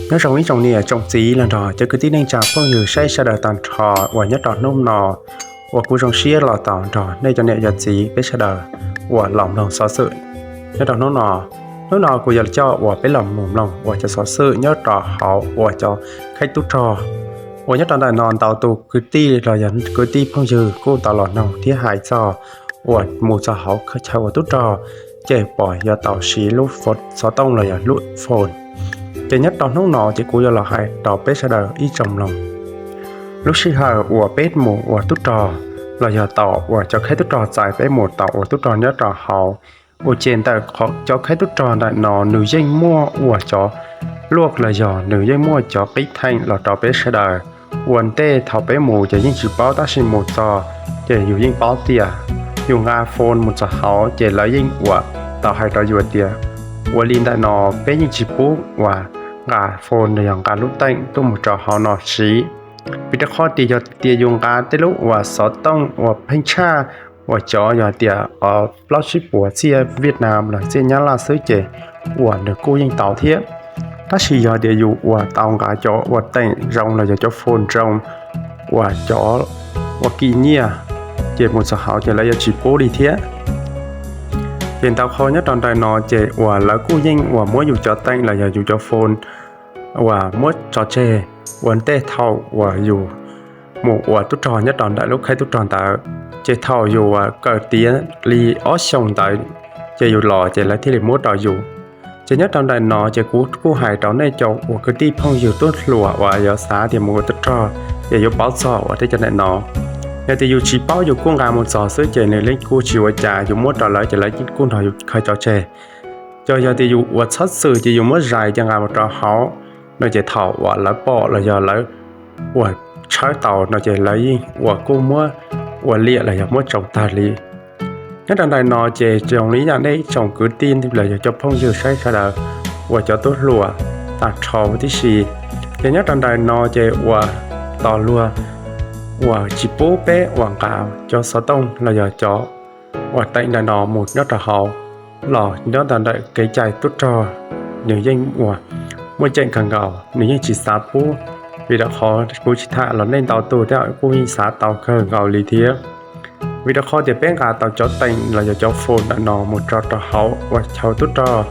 Nyob zoo ib tsoom niam tsoom txiv los nrog cov kwv tij neej tsa phooj ywg saib sawv daws tag nrho uas nyob rau hnub no uas kuv zoo siab los tau nrog nej cov niam cov txiv peb sawv daws uas los mloog xov xwm nyob rau hnub no. Hnub no kuv yuav coj uas peb los mus mloog uas cov xov xwm nyob rau hauv uas cov khaib tub rog uas nyob rau ntawm no ntau tus kwv tij los yog kwv tij phooj ywg kuj tau los noog thiab hais txog uas mus txog hauv chaw ua tub rog ces pom yuav tau siv lub xov tooj los yog lub phone. Ces nyob rau hnub no ces kuv yuav los hais rau peb sawv daws ib tsoom mloog. Lub sij hawm uas peb mus ua tub rog los yog tau uas cov khaib tub rog txais peb mus tau ua tub rog nyob rau hauv ua ces ntawm cov khaib tub rog ntawm no nws yeej muaj uas cov luaj los yog nws yeej muaj cov qib theem los rau peb sawv daws. Ua ntej thaum peb mus ces yeej tsis paub tab sis mus txog ces yus yeej paub tias yus nqa phone mus txog hauv ces lawv yeej uas tau hais rau yus tias ua li ntawm no peb yeej tsis pub uas nqa phone los yog nqa lub teem tuaj mus rau hauv no siv. Vim rau qhov tias yog tias yus nqa tej lub uas xov tooj uas pheej tshaj uas cov yog tias plaub tsib puas txiaj Vietnam los txiaj Nyab Laj xwb ces uas nws kuj yeej tau thiab. Tab sis yog tias yus uas tau nqa cov uas teem zoo los yog cov phone zoo uas cov uas kim nyiaj ces mus txog hauv ces lawv yuav tsis pub li thiab. Ces ntau qhov nyob rau ntawm no ces uas lawv kuj yeej uas muab yus cov teem los yog yus cov phone uas muab tso tseg ua ntej thaum uas yus mus ua tub rog nyob rau ntawm lub khaib tub rog ntawd. Ces thaum yus uas kawm tiav li ob xyoos ntawd ces yus los ces lawv thiaj li muab rau yus. Ces nyob rau ntawm no ces kuv kuj hais rau nej cov uas kwv tij phooj ywg tub hluas uas yuav xav tias mus ua tub rog ces yuav paub txog uas tej cov ntawm no. Yog tias yus tsis paub yus kuj nqa mus txog xwb ces nws yeej kuj tsis ua cas, yus muab rau lawv ces lawv kuj nrog yus khaws tso tseg. Ces yog tias yus uas txhob txwm ces yus muab zais ces nqa mus rau hauv no ces thaum uas lawv pom los yog lawv uas tshawb tau no ces lawv yeej uas kuj muab ua liam los yog muab tsoo tag li. Nyob rau ntawm no ces zoo li yam nej tsoom kwv tij los yog cov phooj ywg saib sawv daws uas cov tub hluas tag nrho huv tib si. Ces nyob rau ntawm no ces uas tos luag uas tsis pub peb uas nqa cov xov tooj los yog cov uas teem ntawm no mus nyob rau hauv los nyob rau ntawm kev cai tub rog nws yeej uas muaj ceem kawg nkaus, nws yeej tsis xav pub. Vim rau qhov kuv tsis tham los nej ntau tus thiab kuj yeej xav tau kawg nkaus li thiab. Vim rau qhov tias peb nqa tau cov teem los yog cov phone ntawm no mus tso rau hauv uas chaw tub rog,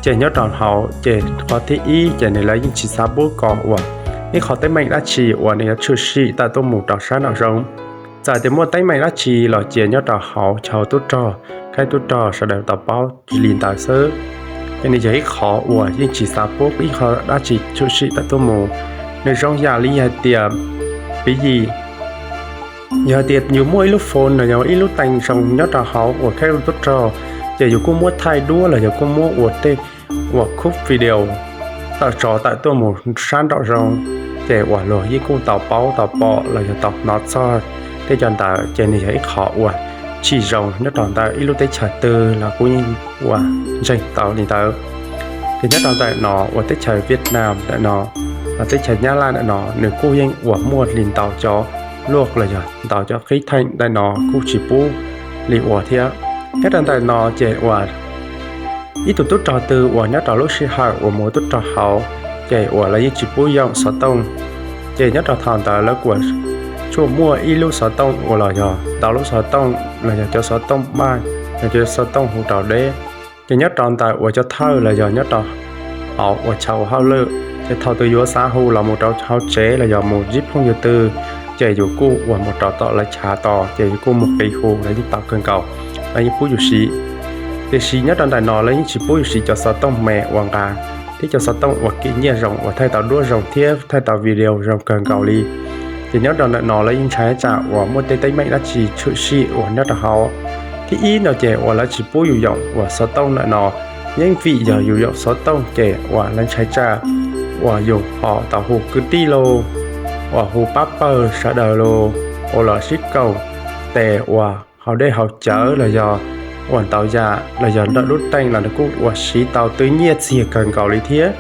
ces nyob rau hauv ces qhov thib ib ces nws lawv yeej tsis xav pub kom uas ib qho teeb meem dab tsi uas nws yuav tshwm sim tawm tuaj mus rau sab nraum zoov. Txawm tias muaj teeb meem dab tsi los cia nyob rau hauv chaw tub rog, khaib tub rog sawv daws tau paub li ntawd xwb. Ces nws yog ib qho uas yeej tsis xav pub ib qho dab tsi tshwm sim tawm tuaj mus. Nws zoo yam li hais tias, piv yim, yog tias yus muaj ib lub phone los yog ib lub teem zoo nyob rau hauv uas khaib tub rog, ces yus kuj muab thaij duab los yog kuj muab ua tej uas khub video tawm tso tawm tuaj mus sab nraum zoov, ces uas luag yeej kuj tau paub tau pom los yog tau hnov txog tej cov ntawd, ces nws yog ib qho uas tsis zoo nyob rau ntawm ib lub teb chaws twg los kuj yeej uas ntseeg tau li ntawd. Ces nyob rau ntawm no uas teb chaws Vietnam ntawm no, los teb chaws Nyab Laj ntawm no nws kuj yeej uas muaj li ntau cov luaj los yog ntau cov qib theem ntawm no kuj tsis pub li ua thiab. Nyob rau ntawm no ces uas ib tug tub rog twg uas nyob rau lub sij hawm uas mus tub rog hauv, ces uas lawv yeej tsis pub yoom xov tooj. Ces nyob rau thaum ntawd lawv kuj tsuas muaj ib lub xov tooj uas los yog ntau lub xov tooj los yog cov xov tooj npaj, los cov xov tooj hu rau deb. Ces nyob rau ntawm uas cov thawj los yog nyob rau hauv uas chaw ua hauj lwm, ces thaum tus yuav xav hu los mus rau hauv tsev los yog mus ntsib phooj ywg twg, ces yus kuj uas mus rau tom lawv chav tos, ces yus kuj mus qis hu lawv yeej tau kawg nkaus, lawv yeej pub yus siv. Tiam sis nyob rau ntawm no lawv yeej tsis pub yus siv cov xov tooj me uas nqa thiab cov xov tooj uas kim nyiaj zoo uas thaij tau duab zoo thiab thaij tau video zoo kawg nkaus li. Ces nyob rau ntawm no lawv yeej ntshai tsam uas muaj tej teeb meem dab tsi tshwm sim uas nyob rau hauv. Thib ib no ces uas lawv tsis pub yus yoom uas xov tooj ntawm no, yeej vim yog yus yoom xov tooj ces uas lawv ntshai tsam uas yus ho tau hu kwv tij los, uas hu pab pawg sawv daws los, uas los sib kaum tes uas haus dej haus cawv los yog uas ntau yam los yog nram lub teej los nws kuj uas siv tau twv nyiaj txiag kawg nkaus li thiab.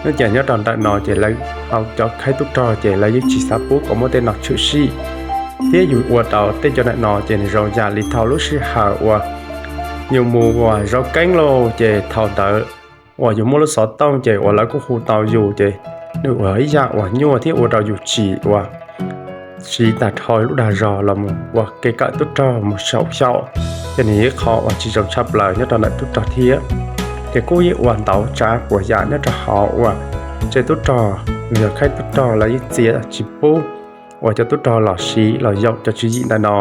Nyob ces nyob rau ntawm no ces lawv hauv cov khaib tub rog ces lawv yeej tsis xav pub kom muaj tej no tshwm sim. Thiab yus ua rau tej cov ntawm no ces nws zoo yam li thaum lub sij hawm uas yus mus uas zov keeb lauj, ces thaum ntawd uas yus muaj lub xov tooj ces uas lawv kuj hu tau yus ces nws ua ib yam uas nyuaj thiab ua rau yus tsis uas siv tag nrho lub dag zog los mus ua kev kawm tub rog mus saum xyaum. Ces nws yog ib qho uas tsis zoo tshaj plaws nyob rau ntawm tub rog thiab. Ces kuj yeej ua ntau tsav puas yam nyob rau hauv uas tsev tub rog los yog khaib tub rog lawv yeej txiav tsis pub uas cov tub rog los siv los yaum cov tswv yim ntawm no.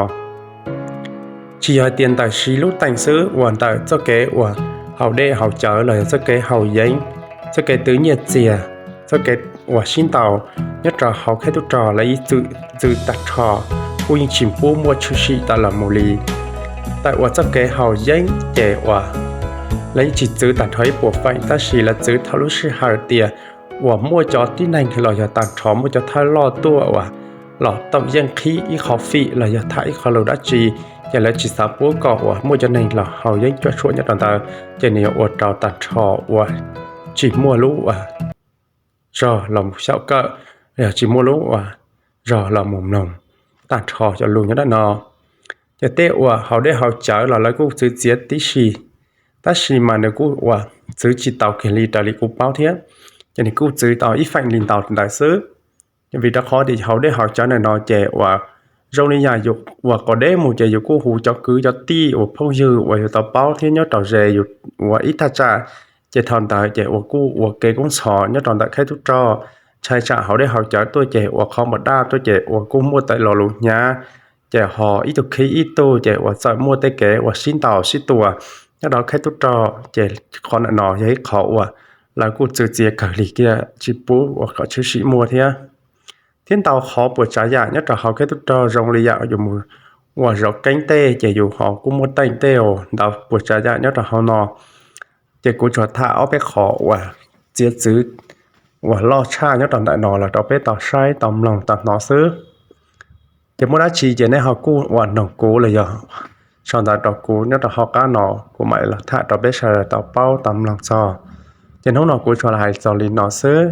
Tsis yog hais tias ntawm siv lub teem xwb, uas ntawm txoj kev uas haus dej haus cawv los yog txoj kev haus yeeb, txoj kev twv nyiaj txiag, txoj kev uas sib ntaus nyob rau hauv khaib tub rog lawv yeej txwv tag nrho, kuj yeej tsis pub muaj tshwm sim tawm los mus li. Tawm uas txoj kev haus yeeb ces uas lawv yeej tsis txwv tag nrho ib puas feem, tab sis lawv txwv thaum lub sij hawm tias uas muaj cov tib neeg los yog tag nrho muaj cov thawj loj tuaj uas los tau yeej qhib ib qho fim los yog tham ib qho lus dab tsi, ces lawv tsis xav pub kom uas muaj cov neeg los haus yeeb cuam tshuam nyob rau ntawd, ces nws yuav ua rau tag nrho uas tsis muaj lub uas zog los mus xyaum kawm, los yog tsis muaj lub uas zog los mus mloog tag nrho cov lus nyob dab no. Ces tej uas haus dej haus cawv los lawv kuj txwv txiav tib si, tab sis mas nws kuj uas txwv tsis tau kiag li raws li kuv paub thiab, ces nws kuj txwv tau ib feem li ntau ntawd xwb. Vim rau qhov tias haus dej haus cawv ntawm no ces uas zoo li yam yus uas quav deb mus ces yus kuj hu cov kwv cov tij uas phooj ywg uas yus tau paub thiab nyob rau ze yus uas ib thaj tsam, ces thaum ntawd ces uas kuj ua kev koob ntxhov nyob rau ntawm khaib tub rog, ntshai tsam haus dej haus cawv tuaj ces uas qhov npam daj tuaj ces uas kuj muaj tej lo lus hnyav, ces ho ib tug khib ib tug ces uas txawm muaj tej kev uas sib ntaus sib tua nyob rau khaib tub rog, ces qhov ntawm no yog ib qho uas lawv kuj txwv txiav kawg li kiag tsis pub uas kom tshwm sim muaj thiab. Thiab ntau qhov puas tsav yam nyob rau hauv khaib tub rog zoo li yam yus mus uas zov keeb tej ces yus ho kuj muaj teem tej uas ntau puas tsav yam nyob rau hauv no. Ces kuv tsuas tham ob peb qho uas txiav txwv uas loj tshaj nyob rau ntawm no los rau peb tau saib tau mloog tau hnov xwb. Ces muaj dab tsi ces nej ho kuj uas noog kuv los yog sau ntawv rau kuv nyob rau hauv qab no, kuv mam li los tham rau peb sawv daws tau paub tau mloog txog. Ces hnub no kuv tsuas los hais txog li no xwb.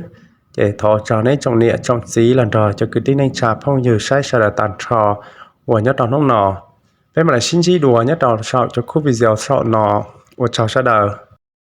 Ces thov tsaug nej tsoom niam tsoom txiv los nrog cov kwv tij neej tsa phooj ywg saib sawv daws tag nrho uas nyob rau hnub no. Peb mam li sib ntsib dua nyob rau saum cov khub video saum no. Ua tsaug sawv daws.